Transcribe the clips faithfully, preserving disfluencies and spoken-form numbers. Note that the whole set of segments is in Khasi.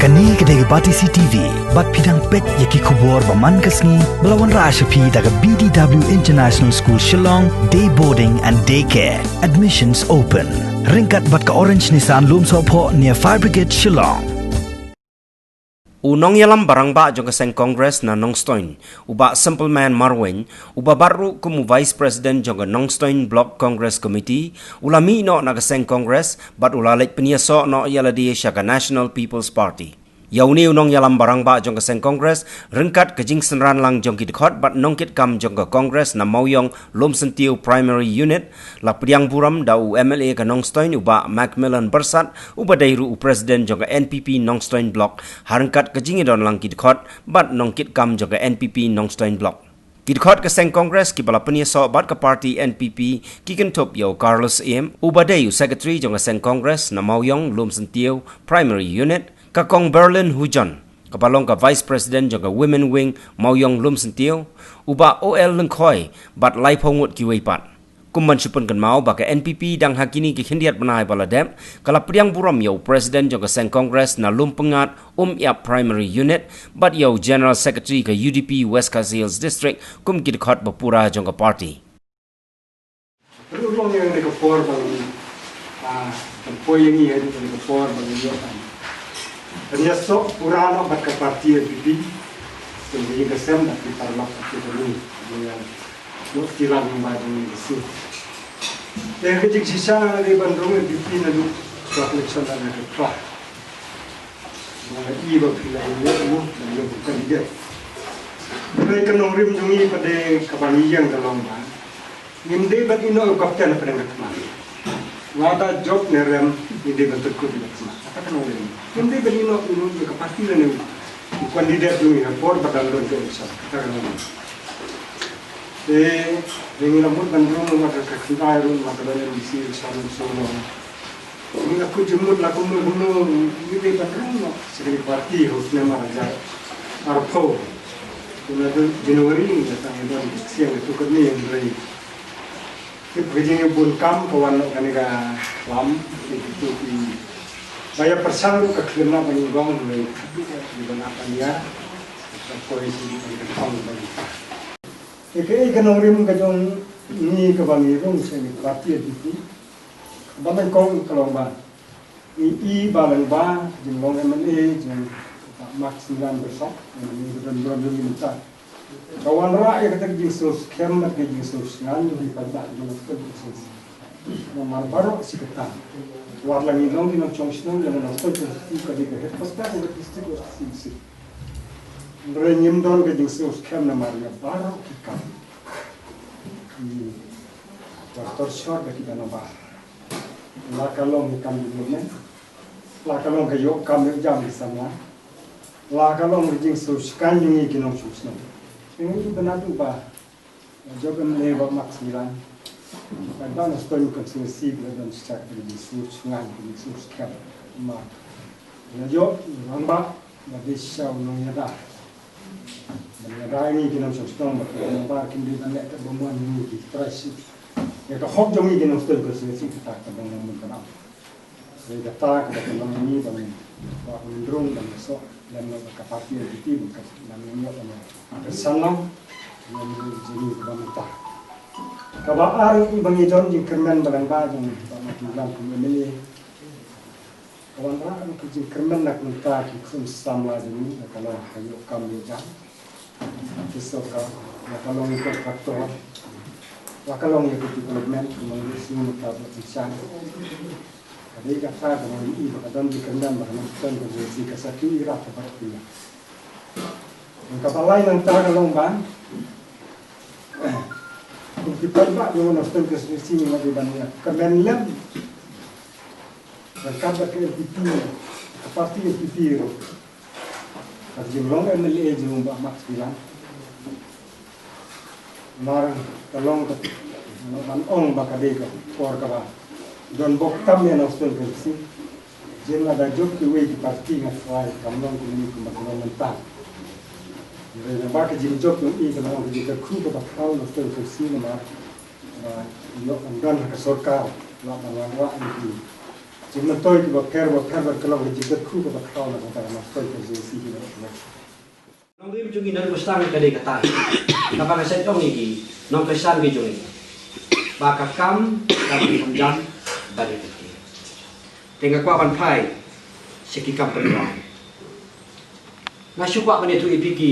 Kane ka dei ka Batesi T V, bad phi dang peit ïa ki khubor ba man ka sngi, ba la wanrah sha phi da ka B D W International School Shillong, Day Boarding and Day Care. Admissions open. Ryngkat bad ka Orange Nissan Lumsohphoh near Fire Brigade Shillong. U nongïalam barangbah jong ka seng Congress na Nongstoiñ, u Bah Simpleman Marwein, uba bat ruh kum u Vice President jong ka Nongstoiñ Block Congress Committee, u la mih noh na ka seng Congress, bad u la leit pynïasoh noh ïa lade sha ka National People's Party. Ïa une u nongïalam barangbah jong ka seng Congress, ryngkat ka jingsynran lang jong ki dkhot bad nongkitkam jong ka Congress na Mawiong Lumsyntiew Primary Unit, la pdiang burom da u M L A ka Nongstoiñ, u Bah Macmillan Byrsat, uba dei ruh u President jong ka N P P Nongstoiñ Block, ha ryngkat ka jingïadon lang ki dkhot bad nongkitkam jong ka N P P Nongstoiñ Block. Ki dkhot ka seng Congress kiba la pynïasoh bad ka party N P P ki kynthup ïa u Carlos Syiem, uba dei u Secretary jong ka seng Congress na Mawiong Lumsyntiew Primary Unit, ka Kong Berlin Hujon, kaba long ka Vice President jong ka Women Wing Mawiong Lumsyntiew, u Bah O L Lyngkhoi, bad laiphew ngut kiwei pat. Kum ban shu pynkynmaw ba ka N P P dang ha kine ki khyndiat bnai ba la dep, ka la pdiang burom ïa u President jong ka seng Congress na Lumpyngngad Umïap Primary Unit, bad ïa u General Secretary ka U D P West Khasi Hills District kum ki dkhot ba pura jong ka party. Ruh long ïa kane ka por ba ngi, ah, kan poi ïa ngi ha kane ka por ba ngi ïoh kan pynïasoh pura noh bad ka party N P P. Kum ka ïing ka sem bad ki paralok bad ki parni. Ba ngi ïoh ki lang ba jong ngi ka sngi. Te ka jingshisha nga la dei ban rung N P P naduh ka election da ka tra. Ba i ba phi la ïoh ïoh ban ïoh candidate. Hynrei ka nongrim jong ngi pat de kaba ngi ïeng ka long ba ngim dei ban ïehnoh ïa u captain hapdeng ka thma. Lada jop ne rem, ngim dei ban pynkut ïa ka thma. Kata ka nongrim. Ngim dei ban ïehnoh ïa u, ïa ka party lane u candidate jong ngi ha por ba dang don ka election. Kata ka nongrim. Te, te ngi la mut ban rung, ma ka, ka khyndai rung, ma ka don M D C election, so, ngi la kut jingmut la kumno kumno, ngi dei ban rung noh sha kane ka party ha u snem ar hajar arphew. Kumno, January ngi la tang ïa don ka ksiang ïa tu ka ni, hynrei tip ka jingïabun kam ka wan noh kane ka lam, te ki tu ki ba ïa pyrshang ruh ka khlem lah ban ïa gong, hynrei ka tu ka jingïabun kam ïa ka poi shi ka thong ba ïa. Te kaei ka nongrim ka jong ngi kaba ngi rung sha kane ka party N P P. Ba nyngkong ka long ba ngi i ba lyngba jinglong M L A jong Bah Max Ngan Byrsat, ngi don burom ïa ngi mynta. Ka wanrah ïa kata ka jingsngew skhem bad ka jingsngew sngewsih ïa ki paidbah jong ka constituency. Namar baroh shi katta, wat la ngi long ki nongshong shnong jong ka constituency, ka dei ka headquarter jong ka district constituency. Hynrei ngim don ka jingsngew skhem namar ïa baroh ki kam ki tor shor da kiba nabar. La ka long ka kam development, la ka long ka ïoh kam ïoh jam ki samla, la ka long ka jingsngew skhem jong ngi ki nongshong shnong. Ngi i ba naduh ba la jop M L A Bah Max Ngan, ka dang ston constituency ba la don shisha ka jingsngew sngewsih, ka jingsngew skhem. Ma la jop rangbah ba dei shisha u nongïada. Ban ïada ïa ngi ki nongshong shnong ba ki nongbar kim dei ban leh katba mon ïa ngi ki trai shi. Ïa ka hok jong ngi ki nongshong shnong ka shisha kata ka dang mon ka dang. Ïa kata ka dang long ïa ngi ban, ban rung ban soh lem noh ka party N P P ban ka ban ïoh ban ka san lang. Ïa ngi jong ngi ka ban mynta. Kaba ar ngi ba ngi don jingkyrmen ba dang ba jong ba ma ki lang kum M L A. Ka wanrah ka jingkyrmen na ka bynta ki khun samla jong ngi, la ka long ka ïoh kam ïoh jam ki sorkar, la ka long ïa ki contractor, la ka long ïa ki development, ka long ïa ki sngewthuh ba ki shang. Ka dei kata ka long ïa i ba ka don jingkyrmen ba ka nongkyrmen ka jong ngi ka sa ki ïa ka baroh pynïaid. Kaba lai nangta ka long ba kum ki paidbah jong ngi na Western Constituency ngi la dei ban ïa kyrmen lem. Ryngkat bad ka N P P, ka party N P P ruh. Ka jinglong M L A jong u Bah Max Ngan. Namar ka long ka, ban ong ba ka dei ka por kaba don bok tam ïa na Western Constituency. Jin lada jop kiwei ki party nga tharai kam long kumne kumba ka long mynta. Hynrei naba ka jingjop jong i ka long ka jingkyrkhu kaba khraw na Western Constituency namar ba ïoh ban don ha ka sorkar, lah ban wanrah ïa ki Jingmyntoi kiba pher ba pher bad ka long ka jingkyrkhu kaba khraw na ka bynta ka nongstoiñ ka J A C kiba la sdang. Nongrim jong ngi na Nongstoiñ ka dei kata. Kaba nga sa ong ïa ki nongkyrshan ki jong ngi ba ka kam ka dei kham jam ba dei kata. Te nga kwah ban phai sha ki kam pynroi. Nga shu kwah ban ïathuh ïa phi ki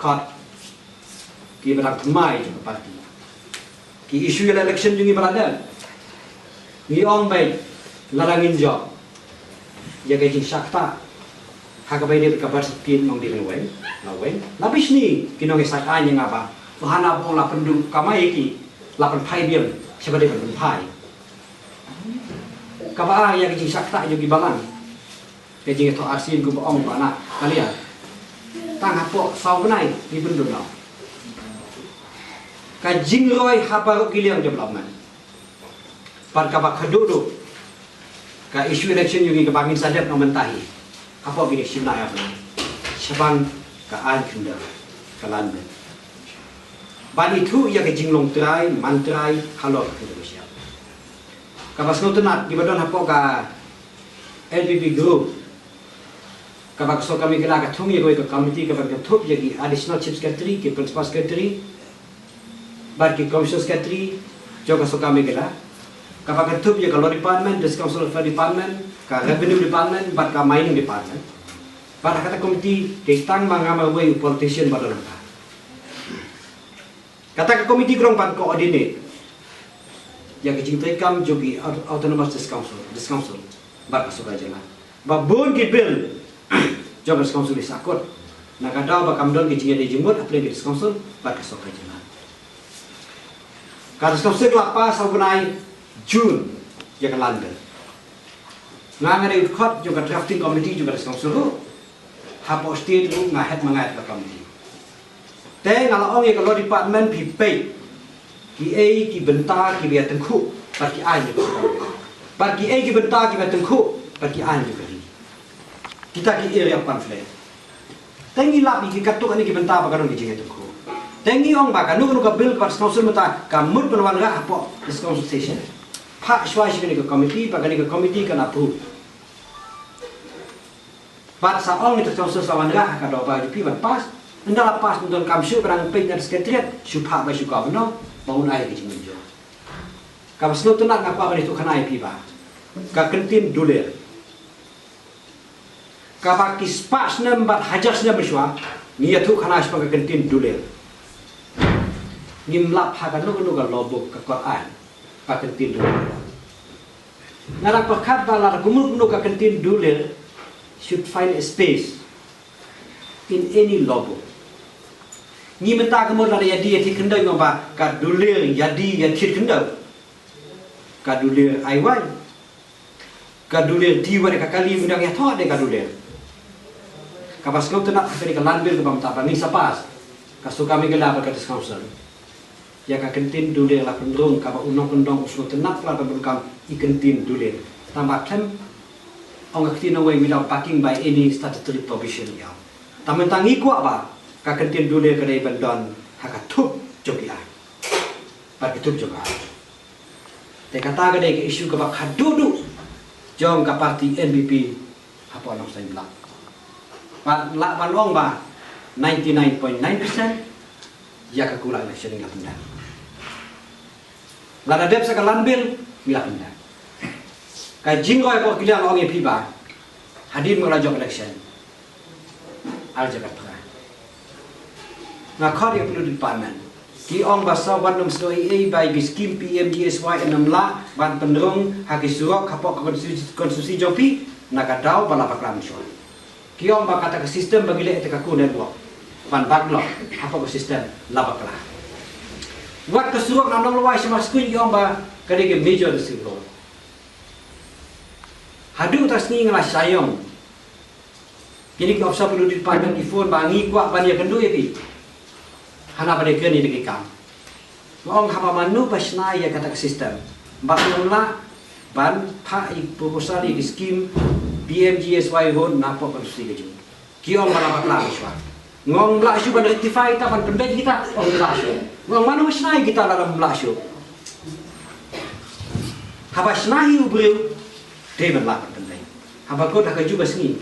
dkhot kiba dang thymmai jong ka party. Ki issue ïa la election jong ngi ba la dep. Ngi ong beit lada ngin jop ïa ka jingshah ktah ha kaba ïadei bad ka birth certificate, ngi ong dei ban weng, la weng. La bishni ki nongïasaid aiñ ïa nga ba, ba hana ba ong la pynduh kamai ïa ki, la pynphai biang sha ba dei ban pynphai. Kaba ar ïa ka jingshah ktah jong ki balang. Ka jingïathoh arsien kumba ong ba na ka liang. Tang hapoh saw bnai ngi pynduh noh. Ka jingroi ha baroh ki liang development. Bad kaba khatduh duh, ka issue election jong ngi kaba ngin sa dep noh mynta hi hapoh kine shi bnai ar bnai, shaphang ka aiñ khyndew, ka Land Bill. Ban ithuh ïa ka jinglong trai man trai halor ka khyndew sha. Kaba sngewtynnat kiba don hapoh ka L P P group, kaba ka sorkar Meghalaya ka thung ïa kawei ka committee kaba kynthup ïa ki Additional Chief Secretary, ki Principal Secretary bad ki Commissioner Secretary jong ka sorkar Meghalaya, kaba kynthup ïa ka Law Department, District Council Affairs Department, ka Revenue Department bad ka Mining Department. Bad ha kata ka committee dei tang ma nga marwei u politician ba don hangta. Kata ka committee ka long ban coordinate ïa ka jingtrei kam jong ki Aut-, Autonomous District Council, District Council bad ka sorkar jylla. Ba bun ki bill jong ka District Council i sahkut na ka daw ba kam don ki jingïadei jingmut hapdeng ka District Council bad ka sorkar jylla. Ka District Council ka la pass ha u bnai June ïa ka Land Bill. Nga, nga dei u dkhot jong ka drafting committee jong ka District Council ruh. Hapoh state ruh nga head ma nga ïa ka committee. Te nga la ong ïa ka Law Department, phi peit kiei ki bynta kiba ïatyngkhuh bad ki aiñ jong ka ri. Bad kiei ki bynta kiba ïatyngkhuh bad ki aiñ jong ka ri. Kita ki area of conflict. Te ngi lap ïa ki katto katne ki bynta ba ka don ki jingïatyngkhuh. Te ngi ong ba kano kano ka bill kaba District Council mynta ka mut ban wanrah hapoh District Council session. Phah shuwa sha kane ka committee, ba kane ka committee kan approve. Bad sa ong ïa ka District Council sa wanrah ha ka daw ba U D P ban pass. Ynda la pass, ynda kam shu ba dang peit na Secretariat, shu phah ba shu Governor ba un ai ka jingmynjur. Kaba sngewtynnat nga kwah ban ïathuh khana ïa phi ba ka kyntien dulir, kaba ki spah snem bad hajar snem mynshuwa ngi ïathuh khana shaphang ka kyntien dulir. Ngim lap ha kano kano ka law book, ka kot aiñ, ba ka kyntien dulir. Nga dang pyrkhat ba lada kumno kumno ka kyntien dulir should find a space in any law book. Ngi mynta ka mut lada ïa die ïa thied khyndew ngi ong ba ka dulir ïa die ïa thied khyndew. Ka dulir ai wai. Ka dulir die wad ka kali, mynta ngi ïathoh de ka dulir. Kaba sngewtynnat ha kane ka Land Bill kaba mynta ba ngi sa pass, ka sorkar Meghalaya bad ka District Council. Ïa ka kyntien dulir la pynrung, kaba u nongkyndong u sngewtynnat palat ban pyndonkam i kyntien dulir. Tang ba khlem ong ka ktien nongwei without backing by any statutory provision ïa. Tang mynta ngi kwah ba ka kyntien dulir ka dei ban don ha ka thup jong ki aiñ. Bad ka thup jong ka aiñ. Te kata ka dei ka issue kaba khadduh duh jong ka party N P P hapoh Nongstoiñ Block. Bad lah ban long ba ninety nine point nine percent ïa ka kular election ngi la pyndep. Lada dep sa ka Land Bill ngi la pyndep. Ka jingroi hapoh ki liang, ong ïa phi ba hadien ba la jop election, ar hajar khatphra, nga khot ïa ka P W D department. Ki ong ba sa wat nym sngewsih ei ei ba ïa ki skim P M G S Y ym lah ban pynrung ha ki surok hapoh ka konstituensi, konstituensi jong phi na ka daw ba la bakla mynshuwa. Ki ong ba kata ka system ba ngi leh ïa ka core network ban backlog hapoh ka system la bakla. Wat ka surok na Nonglwai sha Marskun ki ong ba ka dei ka major district road. Haduh ta sngi nga la shah ïong. Kine ki officer P W D department ki phone ba ngi kwah ban ïakynduh ïa phi. Hana ba dei kren ïa ki kam. Nga ong haba mano ba shna ïa kata ka system ba ym lah ban phah ïa ki proposal ïa ki skim P M G S Y road napoh ka konstituensi ka jong. Ki ong ba la bakla mynshuwa. Nga ong ym lah shuh ban rectify kita, ban pynbeit kita, ong ym lah shuh. Nga ong mano ba shna ïa kita lada ym lah shuh. Haba shna hi u briew Te ban lah ban pynbeit. Haba kut ha ka ju ba sngi.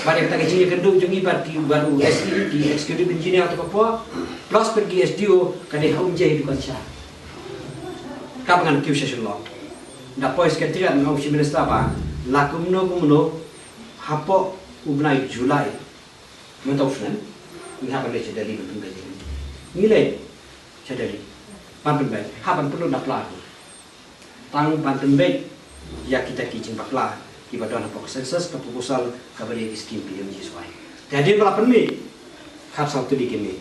Bad ïa kata ka jingïakynduh jong ngi bad ki bad u S E, ki executive engineer to ka por. Plus bad ki S D O ka dei ha um jai du kan sha. Ka ba ngan kiew sha Shillong. Da poi secretariat nga ong shi minister ba la kumno kumno hapoh u bnai July. Mynta u snem ngi hap ban leit sha Delhi ban pynbeit. Ngi leit sha Delhi ban pynbeit, hap ban pynlut na pla. Tang ban pynbeit ïa kita ki jingbakla kiba don hapoh ka census, ka proposal kaba dei ki skim P M G S Y. Te hadien ba la pynmih, khatsaw tylli ki mih.